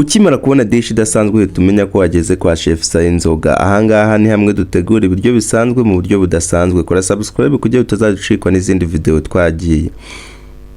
Ukimara kubona dish idasanzwe, uhita umenya ko wageze kwa Chef Sayinzoga. Ahangaha ni hamwe dutegura ibiryo bisanzwe mu buryo budasanzwe. Kora subscribe kugira utazaducikwa n'izindi video. Twagiye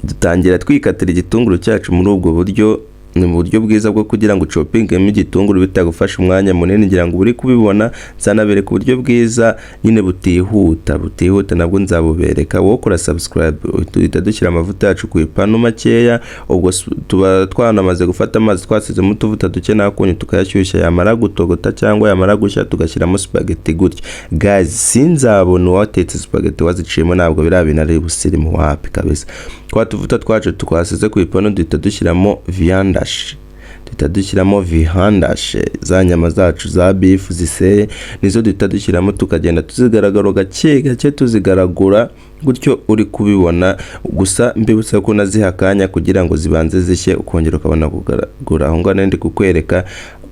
dutangira twikatira igitunguru cyacu muri ubwo buryo. Ni mu buryo bwiza bwo kugira ngo uchoppingemo igitunguru bitagufasha umwanya munini. Ngira ngo uri kubibona. Nzanabereka uburyo bwiza nyine butihuta, butihuta nabwo nzabubereka. Wowe kora subscribe. Duhita dushyira amavuta yacu ku ipanu makeya. Ubwo tuba twanamaze gufata amazi twasizemo utuvuta duke n'akunyu, tukayashyushya. Yamara gutogota cyangwa yamara gushya, tugashyiramo spaghetti gutya. Guys, sinzabona uwatetse spaghetti waziciyemo. Ntabwo biriya bintu ari busirimu, wapi kabisa. Twa tuvuta twacu twasize ku ipanu, duhita dushyiramo viande hachée, duhita dushyiramo viande hachée, za nyama zacu za beef ziseye nizo duhita dushyiramo, tukagenda tuzigaragara gake gake, tuzigaragura gutyo uri kubibona. Gusa mbibutsa ko naziha akanya kugira ngo zibanze zishye, ukongera ukabona kugaragura. Aho ngaho ndi kukwereka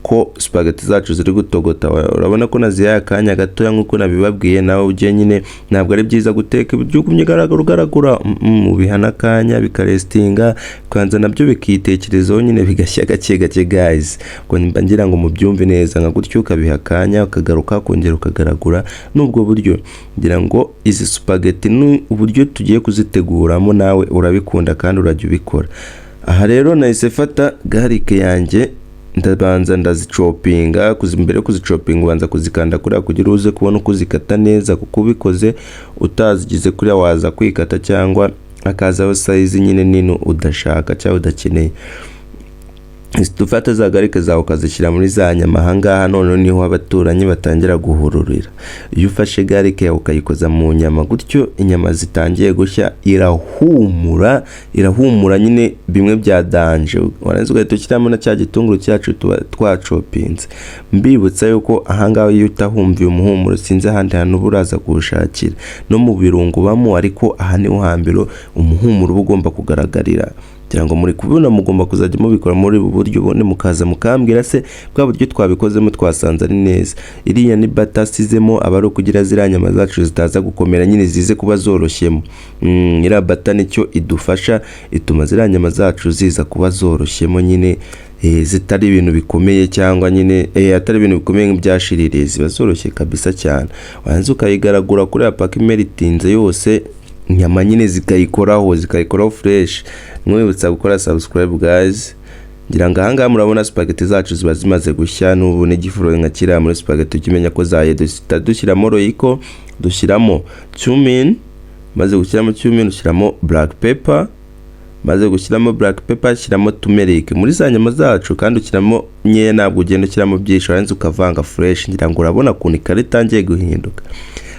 ko spaghetti zacu ziri gutogota. Urabona ko nazihaye akanya gatoya nk'uko nabibabwiye. Nawe ujye nyine, ntabwo ari byiza guteka ibiryo ugumye ugaragura ugaragura. Ubiha n'akanya bikarestinga, bikabanza nabyo bikitekerezaho nyine, bigashya gake gake. Guys, ubwo mba ngira ngo mubyumve neza. Nka gutyo ukabiha akanya, ukagaruka ukongera ukagaragura. N'ubwo buryo ngira ngo izi spaghetti ni uburyo tugiye kuziteguramo, nawe urabikunda kandi urajya ubikora. Aha rero nahise fata garlic yanjye, ndabanza ndazichoppinga. Mbere yo kuzichoppinga, ubanza kuzikanda kuriya kugira uze kubona uko uzikata neza, kuko ubikoze utazigize kuriya waza kwikata cyangwa akazaho size nyine nini udashaka cyangwa udakeneye. Dufata za garlic zawe ukazishyira muri za nyama. Ahangaha noneho niho abaturanyi batangira guhururira. Iyo ufashe garlic yawe ukayikoza mu nyama gutyo, inyama zitangiye gushya, irahumura, irahumura nyine bimwe bya danger. Warangiza ugahita ushyiramo na cya gitunguru cyacu tuba twachoppinze. Mbibutsa yuko ahangaha iyo utahumviye umuhumuro, sinzi ahandi hantu uba uraza kuwushakira. No mu birungo ubamo, ariko aha niho hambere umuhumuro uba ugomba kugaragarira. Kugira ngo muri kubibona, mugomba kuzajya mubikora muri ubu buryo, ubundi mukaza mukambwira se bwa buryo twabikozemo twasanze ari neza. Iriya ni butter asizemo, aba ari ukugira ziriya nyama zacu zitaza gukomera nyine, zize kuba zoroshyemo. Iriya butter nicyo idufasha, ituma ziriya nyama zacu ziza kuba zoroshyemo nyine, zitari ibintu bikomeye cyangwa nyine atari ibintu bikomeye nk'ibyashiririye, ziba zoroshye kabisa cyane. Warangiza ukayigaragura kuriya paka imeltinze yose, inyama nyine zikayikoraho, zikayikoraho fresh. Mwibutsa gukora subscribe, guys. Ngira ngo ahangaha murabona spaghetti zacu ziba zimaze gushya. N'ubu n'igifuro nka kiriya muri spaghetti ujya umenya ko zaye. Duhita dushyiramo Royco, dushyiramo cumin. Maze gushyiramo cumin, ushyiramo black pepper. Maze gushyiramo black pepper, shyiramo turmeric muri za nyama zacu, kandi ushyiramo nkeya, ntabwo ugenda ushyiramo byinshi. Warangiza ukavanga fresh. Ngira ngo urabona ukuntu icolor itangiye guhinduka.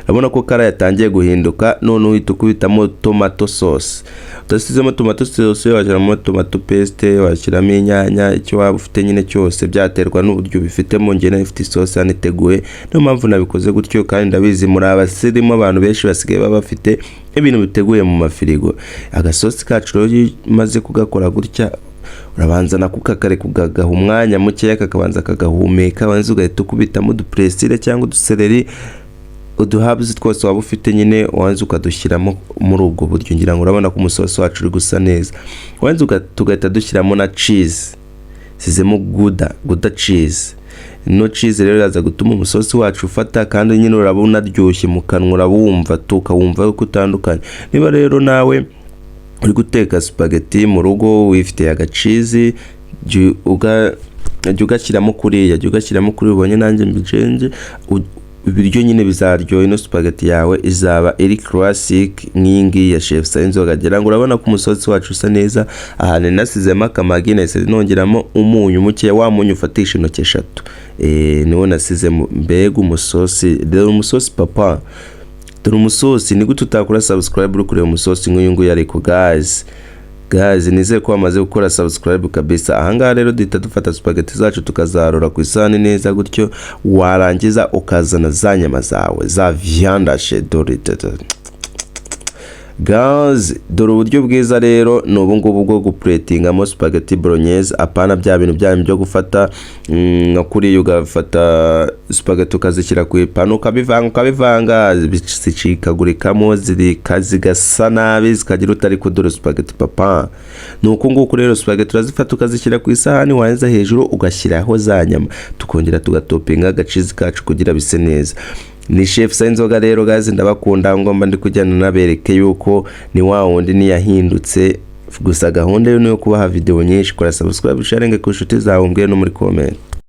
Urabona ko color yatangiye guhinduka. None uhita ukubitamo tomato sauce. Udasizemo tomato sauce, washyiramo tomato paste, washyiramo inyanya, icyo waba ufite nyine cyose, byaterwa n'uburyo ubifitemo. Njye nayo ifite isosi hano iteguye, niyo mpamvu nabikoze gutyo. Kandi ndabizi muri abasirimu, abantu benshi basigaye baba bafite ibintu biteguye mu mafirigo. Agasosi kacu rero, iyo umaze kugakora gutya, urabanza nako ukakareka, ukagaha umwanya mukeya kakabanza kagahumeka. Warangiza ugahita ukubitamo udupersil cyangwa uducelery, uduherbs twose waba ufite nyine, warangiza ukadushyiramo muri ubwo buryo. Ngira ngo urabona ko umusosi wacu uri gusa neza. Warangiza tugahita dushyiramo na cheese. Sizemo gouda, gouda cheese. Ino cheese rero iraza gutuma umusosi wacu ufata, kandi nyine uraba unaryoshye mu kanwa, urabumva tukawumva yuko utandukanye. Niba rero nawe uri guteka spaghetti mu rugo, wifitiye agacheese, jya ugashyiramo kuriya, jya ugashyiramo kuri ubonye nanjye mbijenje, ibiryo nyine bizaryoha. Ino spaghetti yawe izaba iri classic nk'iyi ngiyi ya Chef Sayinzoga. Ngira ngo urabona ko umusosi wacu usa neza. Ahantu nasizemo akaMaggi, nahise nongeramo umunyu mukeya, wa munyu ufatisha intoki eshatu, niwo nasizemo. Mbega umusosi! Dore umusosi papa, dore umusosi! Ni gute utakora subscribe uri kureba umusosi nk'uyu nguyu? Ariko guys, guys, nizere ko wamaze gukora subscribe kabisa. Ahangaha rero duhita dufata spaghetti zacu tukazarura ku isahani neza gutyo. Warangiza ukazana za nyama zawe za viande hachée. Dore, Guys, dore uburyo bwiza rero ni ubu ngubu bwo guplatingamo spaghetti bolognese, apana bya bintu byanyu byo gufata nka kuriya, ugafata spaghetti ukazishyira ku ipanu, ukabivanga, ukabivanga, zicikagurikamo, zigasa nabi, zikagira utari kudura spaghetti papa. Ni uku nguku rero, spaghetti urazifata ukazishyira ku isahani, warangiza hejuru ugashyiraho za nyama, tukongera tugatoppinga agacheese kacu kugira bise neza. Ni Chef Sayinzoga rero guys, ndabakunda. Ngomba ndi kujyana nabereke yuko ni wa wundi ntiyahindutse, gusa gahunda yo ni iyo kubaha video nyinshi. Kora subscribe, sharing ku nshuti zawe, umbwire no muri comment.